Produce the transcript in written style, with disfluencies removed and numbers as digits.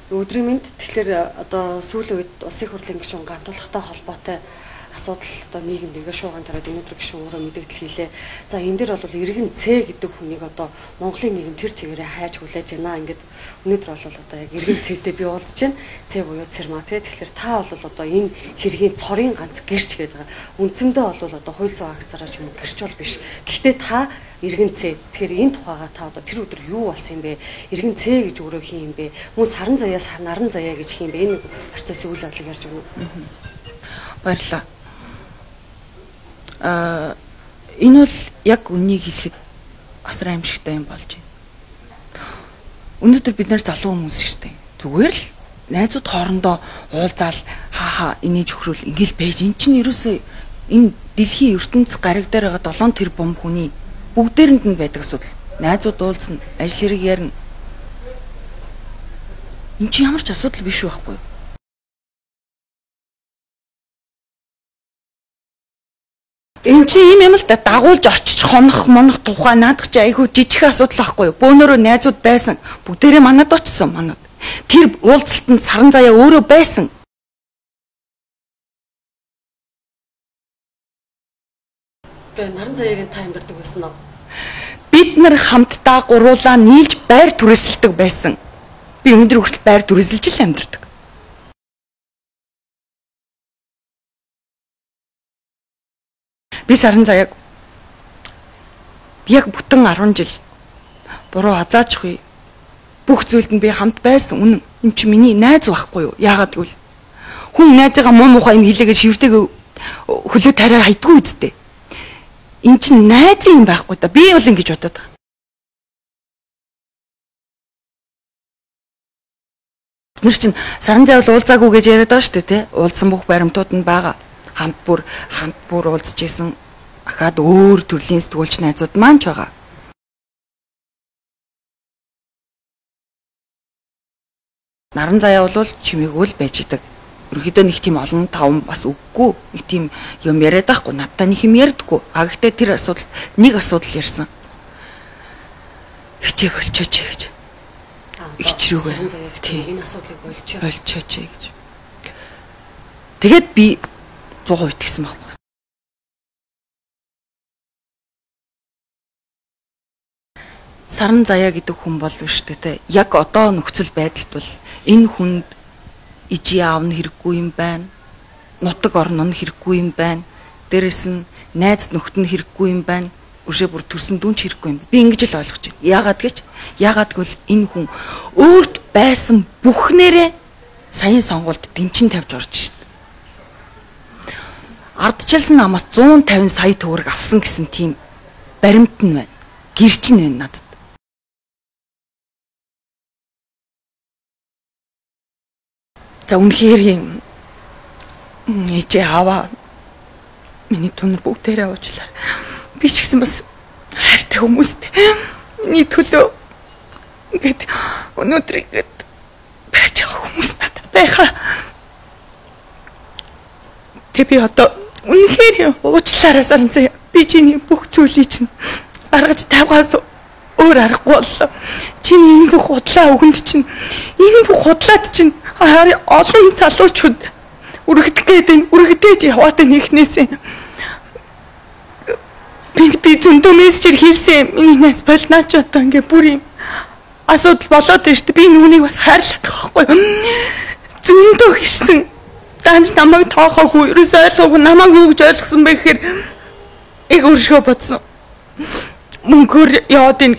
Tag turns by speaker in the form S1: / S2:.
S1: Өдрийн мэнд. Тэгэхээр одоо сүүлийн үед улсын хурлын гишүүн гамтуулгатай холбоотой асуудал одоо нийгэмд ингээд шууган тараад өнөөдөр гишүүн өөрөө мэдэгдэл хийлээ. За энэ дээр бол иргэн Ц гэдэг хүнийг одоо Монголын нийгэм тэр чигээрээ хайж хүлээж байна. Ингээд өнөөдөр бол одоо яг иргэн Цтэй би уулзж байна. Ц буюу Цэрмаа тий. Тэгэхээр та бол одоо энэ хэргийн цорын ганц гэрч гэдэг байгаа. Үндсэндээ бол одоо хууль зүйн акцаараа ч юм уу гэрч бол биш. Гэхдээ та иргэн Ц. Тэгэхээр энэ тухайга та одоо тэр өдөр юу болсон юм бэ? Иргэн Ц гэж өөрөө хин юм бэ? Мөн саран заяа наран заяа гэж хин юм бэ? Энэ процессын үйл явдлыг ярьж өгнө.
S2: Баярлалаа. Энэ бол яг үннийг хэлэхэд асар аимшигтай юм болж байна. Өнөөдөр бид нар залуу хүмүүс шүү дээ. Зүгээр л найзууд хоорондоо уулзаал хаа инээж хөрөөл ингээл байж. Эн чинь ерөөсөө энэ дэлхийн ертөнц гариг дээр байгаа 7 тэрбум хүний бүгдээрэнд нь байдаг асуудал. Найзууд уулзна, ажил хэрэг ярина. Энд чинь ямар ч асуудал биш байхгүй юу? Энд чинь ийм юм л да, дагуулж очиж хонох монох тухай наадах чи айгүй жижиг асуудал байхгүй юу? Бөөнөрөө найзууд байсан. Бүгдээрээ манад очсон манад. Тэр уулзалтанд саран заяа өөрөө байсан.
S1: Тэгээ наран заяагийн та амьдардаг байсан уу?
S2: Бид нар хамтдаа гуруулаа нийлж байр түрээсэлдэг байсан. Би өнөөдөр хүртэл байр түрээсэлж л амьдардаг. Би саран заяаг яг бүтэн 10 жил буруу азаачгүй бүх зүйлд нь би хамт байсан. Үнэн. Энд чи миний найз байхгүй юу? Яагаад гэвэл хүн найзыгаа муу мухай юм хэлээгээ шивтэйг хөлөө тариа хайдгүй үсттэй. Энд чи найзын юм байхгүй да. Би бол ингэж бодоод байгаа. Бид нар чинь саран зай бол уулзаагүй гэж яриад байгаа шүү дээ, тэ? Уулзсан бүх баримтууд нь байгаа. Хамт бүр уулзж исэн ахаад өөр төрлийн сэтгүүлч найзууд маань ч байгаа. Наран заяа бол чимээгүй л байж идэг. Ерөнхийдөө нэг тийм олон таван бас үггүй, нэг тийм юм яриад байхгүй, надтай нэг юм ярьдаггүй. А гэхдээ тэр асуудалд нэг асуудал ярьсан. Хичээ болчооч гэж. Ихч рүүгээ.
S1: Тийм, энэ асуудлыг болчоо.
S2: Болчооч гэж. Тэгээд би 100% итгэсэн байхгүй. Саран заяа гэдэг хүн бол биш үү те. Яг одоо нөхцөл байдалд бол энэ хүнд ижи аав нь хэрэггүй юм байна. Нутаг орн нь хэрэггүй юм байна. Дээрэс нь найз нөхд нь хэрэггүй юм байна. Өршөө бүр төрсөн дүүн ч хэрэггүй юм. Би ингэж л ойлгож байна. Яагаад гэвэл энэ хүн өөрт байсан бүхнээрээ саяын сонгуульд дэнчин тавьж орж шít. Ардчилсан намаас 150 сая төгрөг авсан гэсэн тийм баримт нь байна. Гэрч нь байна надад. За үнэхээр юм ээжээ аваа миний түнэр бүгдээрээ уучлаар. Би ч гэсэн бас хайртай хүмүүстэй. Миний төлөө ингээд өнөөдөр ингээд байж байгаа хүмүүс надад байхаа. Тэг би одоо үнэхээр уучлаарай саран заяа. Би чиний бүх зүйлийг чинь гаргаж тавьгаас өөр аргагүй боллоо. Чиний энэ бүх худлаа үгэнд чинь энэ бүх худлаад чинь олон залуучууд үргэлдэх гээд энэ үргэлдээд яваад энэ ихнээсээ би зөндөө мессежээр хэлсэн. Миний найз болнаа ч одоо ингээ бүр юм асуудал болоод байна шүү дээ. Би нүунийг бас хайрлах байхгүй. Зөндөө хэлсэн. Даанч намайг тоохоогүй, ерөөсөө ойлгоогүй, намайг юу гэж ойлгосон бэ гэхээр яг өөршгөө бодсон. Мөнгөөр яваад ийн.